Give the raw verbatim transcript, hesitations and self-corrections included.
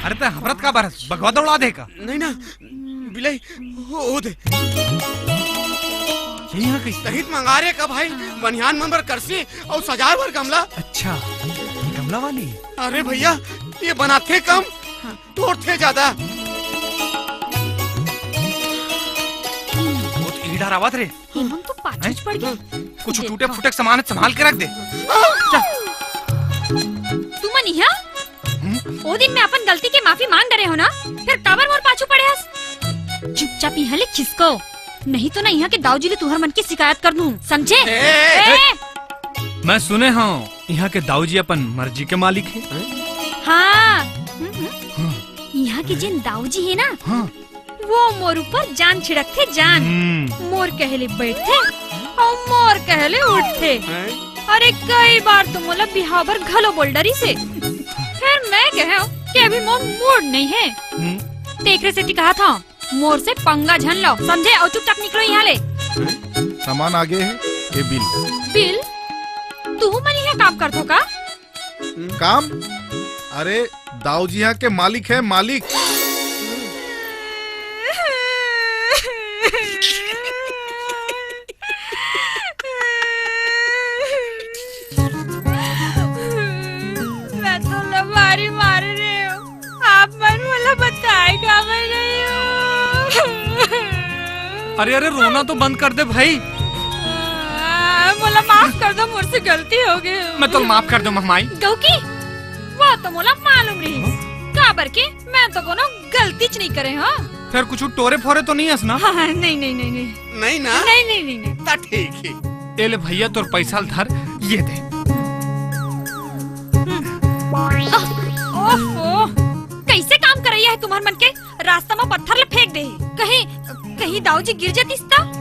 अरे त हबरत का बरस बघवा दौड़ा दे का? नहीं ना, बिलई, ओ दे। यही हा कइसे? तहित मंगा रे का भाई, बनिहान मन बर करसी अउ सजाए बर गमला। अच्छा, ये गमला वाली? अरे भैया, ये बनाथे कम, तोड़थे ज्यादा। वो तो इही डहर आवत रे। ये मन तो पाछू हैं? पड़ गे। कुछ टूटे फूटे के सामान संभाल के रख दे। तुमन इहाँ? हम्म? ओ दिन मैं अपन गलती के माफी मांग डरे हों ना, फेर काबर मोर पाछू पड़े हस? चुपचाप इहाँ ले खिसको, नहीं तो ना इहाँ के दाऊ जी ले तुहर मन के शिकायत कर दूँ, समझे? ए! ए! मैं सुने हों, इहाँ के दाऊ जी अपन मर्जी के मालिक हे। हाँ, हम्म, हम्म। हाँ। इहाँ के जेन दाऊ जी हे ना, हाँ। वो मोर ऊपर जान छिड़कथे, जान। हम्म। मोर कहे ले बइठथे अउ मोर कहे ले उठथे। हैं? अरे, कई बार तो मोला बिहाव बर घलो बोल डरिस हे। फेर मैं कहेंव कि अभी मोर मूड नइ हे। हम्म। तेकरे सेती कहत हों, मोर से पंगा झन लव, समझे? अउ चुपचाप निकलो इहाँ ले। सामान आगे हे, ये बिल। बिल? तुहू मन इहाँ काम करथो का? काम? अरे, दाऊ जी इहाँ के मालिक हे, मालिक। मैं तो लबारी मारे रे हों। आप मन मोला बताए काबर नइ हो? अरे, अरे, रोना तो बंद कर दे भाई। आ, मोला माफ कर दो, मोर से गलती हो गे। मैं तोला माफ कर दो, महमाई। गौकी, वो तो मोला मालूम रहिस। हाँ? काबर के मैं तो कोनो गलतीच नइ करे हों। फेर कुछ टोरे फोरे तो नइ हस ना? हाँ, हाँ, नहीं, नहीं, नहीं, नहीं। नहीं ना? नहीं, नहीं, नहीं, नहीं। त ठीक हे। ए ले भैया, तोर पैसा ल धर, ये दे। ओहो, कइसे काम करइया हे तुम्हर मन के? रास्ता म पत्थर ल फेंक दे। कहीं, कहीं दाऊ जी गिर जतिस त?